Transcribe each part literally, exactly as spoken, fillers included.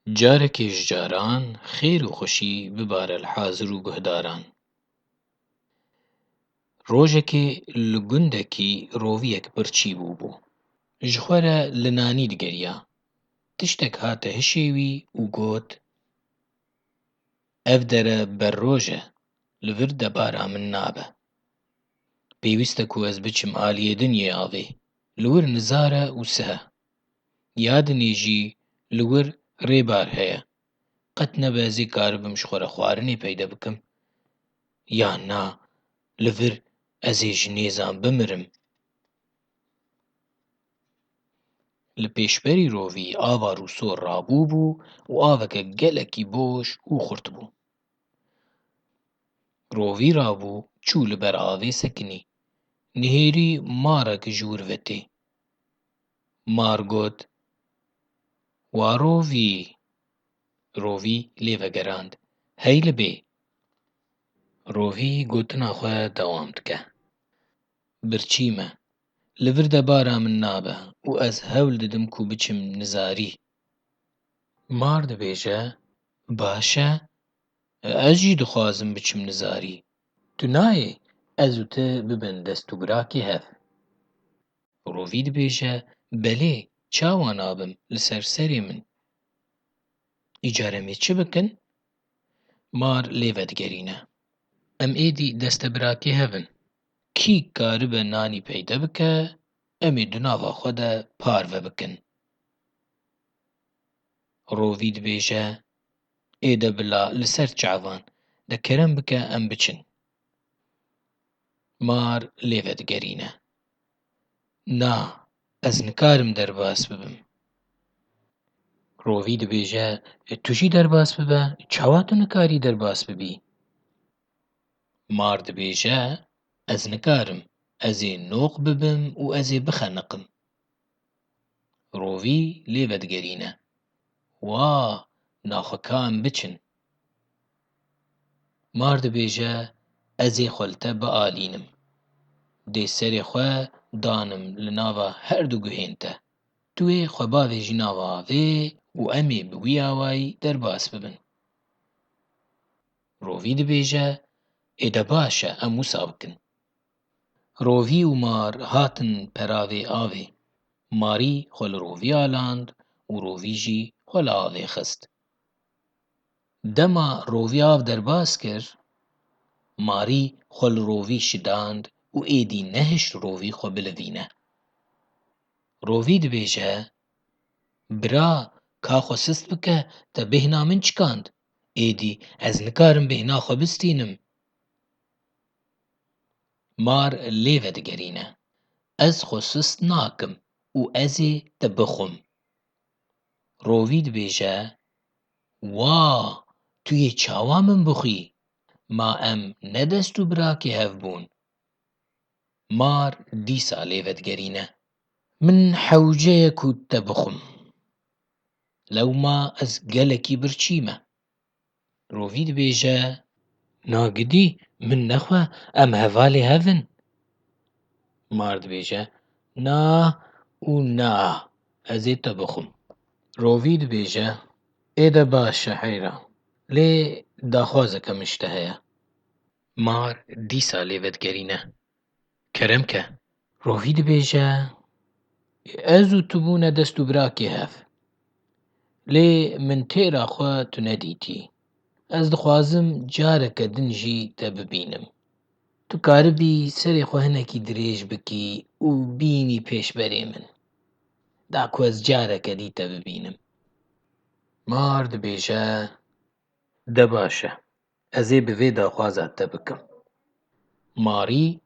Carekê ji caran xêr û xweşî bibare li hazir û guhdaran. Rojekê li gundekî roviyek birçî bûbû. Ji xwe re li nanî digeriya. Tiştek hate hişê wî û got, "Ev dere berroj e, li vir debara min nabe. Pêwîst e ku ez biçim aliyê din yê avê. Li wir nizar e û sih e. Ya dinê jî li wir rêbar heye. Qet nebe ez ê karibim ji xwe re xwarinê peyde bikim. Ya na, li vir ez ê ji nêzan bimirim." Li pêşberî rovî ava Rûsor rabûbû û aveke gelekî boş û xurt bû. Rovî rabû, çû li ber avê sekinî. Nihêrî marek ji wir ve tê. Mar got, "Wa rovî!" Rovî lê vegerand, "Hey li bê!" Rovî gotina xwe dewam dike, "Birçî me. Li vir debara min nabe û ez hewl didim ku biçim nizarî." Mar dibêje, "Baş e, ez jî dixwazim biçim nizarî. Tu nayê ez û tu bibin dest û birakê hev?" Rovî dibêje, "Belê, çawa nabim, li ser serê min." "Îcar em ê çi bikin?" Mar lê vedigerîne, "Em êdî destebirakê hev in. Kî karibe nanî peyde bike, em ê di nava xwe de parve bikin." Rovî dibêje, "Êde bila li ser çavan, de kerem bike em biçin." Mar lê vedigerîne, "Na, ez nikarim derbas bibim." Rovî dibêje, "E, tu jî derbas bibe, çawa tu nikarî derbas bibî?" Mar dibêje, "Ez nikarim, ez ê noq bibim û ez ê bixeniqim." Rovî lê vedigerîne, "Wa, naxwe ka em biçin." Mar dibêje, "Ez ê xwe li te bialînim. Dê serê xwe danim li nava her du guhên te. Tu ê xwe bavêjî nava avê û em ê bi wî awayî derbas bibin." Rovî dibêje, "Êde baş e, em wisa bikin." Rovî û mar hatin peravê avê. Marî xwe li rovî aland û rovî jî xwe li avê xist. Dema rovî av derbas kir, marî xwe li rovî şidand û êdî nehişt rovî xwe bilivîne. Rovî dibêje, "Bira, ka xwe sist bike, te bêhna min çikand. Êdî ez nikarim bêhna xwe bistînim." Mar lê vedigerîne, "Ez xwe sist nakim û ez ê te bixwim." Rovî dibêje, "Wa, tu yê çawa min bixwî? Ma em ne dest û birakê hev bûn?" Mar dîsa lê vedigerîne, "Min hewce ye ku te bixwim. Lewma ez gelekî birçî me." Rovî dibêje, "Na gidî, min nexwe, em hevalê hev in." Mar dibêje, "Na û na, ez ê te bixwim." Rovî dibêje, "Êde baş e heyra, lê daxwazeke min ji te heye." Mar dîsa lê vedigerîne, "Kerem ke." Rovî dibêje, "Ez û tu bûne dest û birakê hev. Lê min têra xwe tu nedîtî. Ez dixwazim careke din jî te bibînim. Tu karibî serê xwe hinekî dirêj bikî û bînî pêşberê min. Da ku ez careke dî te bibînim." Mar dibêje, "De baş e. Ez ê bi vê daxwaza te bikim." Marî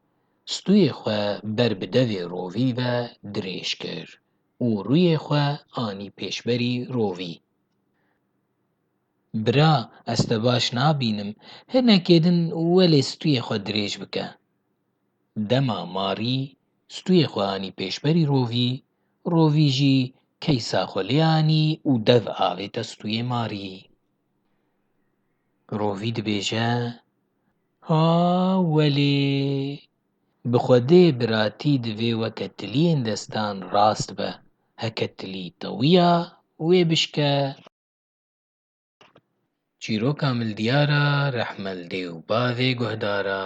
stûyê xwe ber bi devê rovî ve dirêj kir û rûyê xwe anî pêşberî rovî. "Bira, ez te baş nabînim, hinekê din welê stûyê xwe dirêj bike." Dema marî stûyê xwe anî pêşberî rovî, rovî jî keysa xwe lê anî û dev avête stûyê marî. Rovî dibêje, "Ha welê, bi Xwedê biratî divê weke tiliyên destan rast be, heke tilî tewiya wê bişke." Çîroka min diyar e, rehme li dê û bavê guhdara.